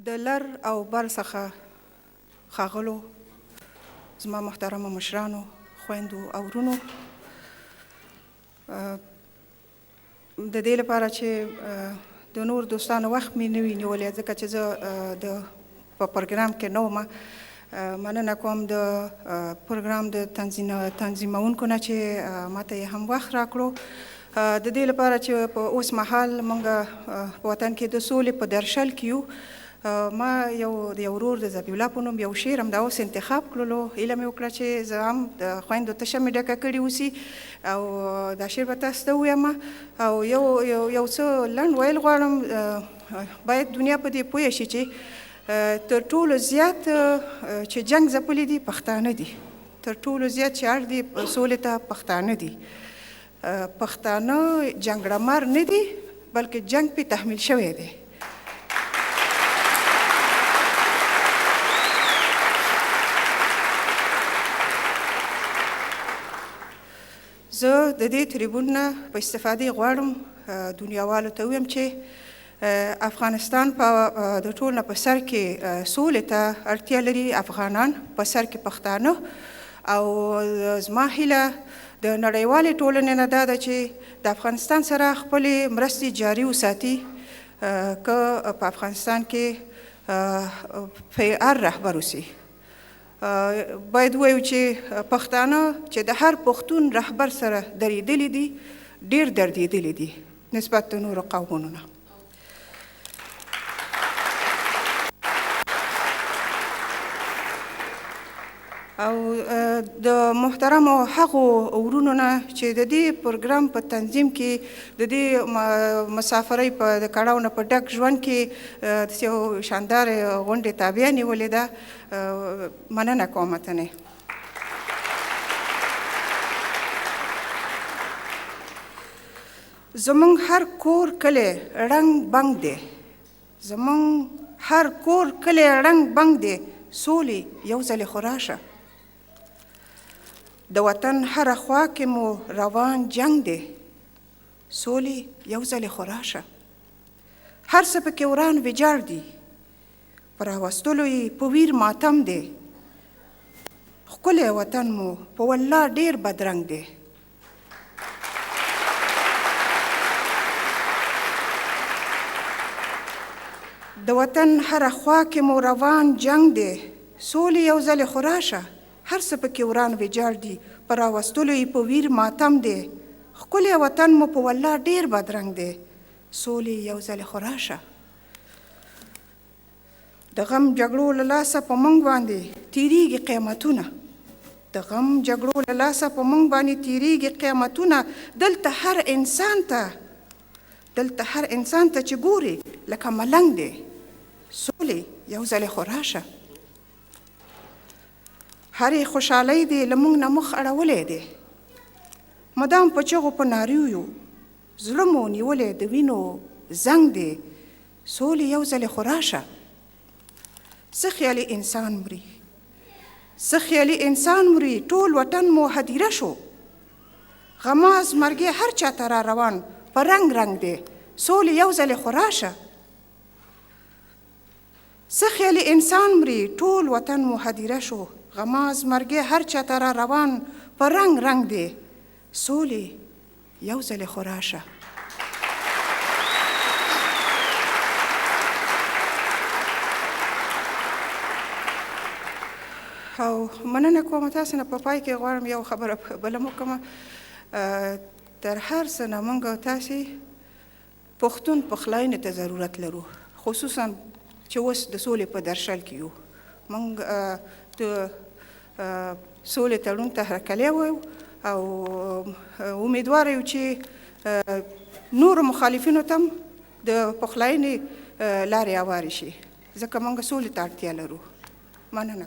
د لر او بر څخه ښاغلو، زما محترمو مشرانو، خویندو او ورونو، د دې لپاره چې د نور دوستانو وخت مې نه وي نیولی، ځکه چې زه د په پروګرام کې نه وم، مننه کوم د پروګرام د تنظیمونکو نه چې ماته یې هم وخت راکړو. د دې لپاره چې په اوس مهال مونږ په وطن کې د سولې په درشل کې یو، ما یو د یو ورور د ذبیح الله په نوم یو شعر هم دا اوس انتخاب کړلو. هیله مې وکړه چې زه هم د خویندو تشه مې ډکه کړې اوسي او دا شعر به تاسو ته ووایم. او یو یو څه لنډ ویل غواړم. باید دنیا په دې پوه شي چې تر ټولو زیات چې جنګ ځپلي دي پښتانه دي، تر ټولو زیات چې اړ دي سولې ته پښتانه دي. پښتانه جنګړه مار نه دي، بلکې جنګ پې تحمیل شوی دی. زه د دې تریبون نه په استفادې غواړم دنیاوالو ته ووایم چې افغانستان په د ټول نه په سر کې سولې ته اړتیا لري، افغانان په سر کې پښتانه. او زما هیله د نړیوالې ټولنې نه دا ده چې د افغانستان سره خپلې مرستې جاري وساتي، که په افغانستان کې په هر رهبر اوسي. باید ووایو چې پښتانه چې د هر پښتون رهبر سره درېدلي دي، ډېر دردېدلي دي نسبت د نورو قومونو نه. او د محترمو هغو ورونو نه چې د دې پروګرام په تنظیم کې د دې مسافرۍ په د کړاو نه په ډک ژوند کې داسې یو شاندار غونډې تابیا نیولې ده، مننه کوم تنې. زمونږ هر کور کلی ړنګ بنګ دی، زمونږ هر کور کلی ړنګ بنګ دی، سولې یو ځلې خو راشه. د وطن هره خوا کې مو روان جنګ دی، سولې یو ځلې خو راشه. هر څه پکې وران ویجاړ دي، په راوستلو یې په ویر ماتم دی. ښکلی وطن مو په والله ډېر بدرنګ دی. د وطن هره خوا کې مو روان جنګ دی، سولې یو ځلې خو راشه. هر څه پکې وران ویجاړ دي، په راوستلو یې په ویر ماتم دی. ښکلی وطن مو په والله ډېر بدرنګ دی، سولې یو ځلې خو راشه. د غم جګړو له لاسه په موږ باندې تیریږي قیامتونه، د غم جګړو له لاسه په موږ باندې تیریږي قیامتونه. دلته هر انسان ته، دلته هر انسان ته چې ګوري لکه ملنګ دی، سولې یو ځلې خو راشه. هرې خوشحالۍ دې له موږ نه مخ اړولی دی، مدام په چغو په ناریو یو، زړه مو نیولی د وینو زنګ دی، سولې یو ځلې خو راشه. څه خیالي انسان مري، څه خیالي انسان مري، ټول وطن مو هدیره شو. غماز مرګی هر چاته را روان په رنګ رنګ دی، سولې یو ځلې خو راشه. څه خیالي انسان مري، ټول وطن مو هدیره شو. غماز مرګی هر چاته را روان په رنګ رنګ دی، سولې یو ځلې خو راشه. او مننه کوم تاسو نه. په پای کې غواړم یو خبره بله وکړم. تر هر څه نه موږ تاسې پښتون پخلاینې ته ضرورت لرو، خصوصا چې اوس د سولې په درشل کې یو. موږ د سولې تړون ته هرکلی وایو او امیدوار یو چې نورو مخالفینو ته هم د پخلاینې لارې هوارې شي، ځکه موږ سولې ته اړتیا لرو. مننه.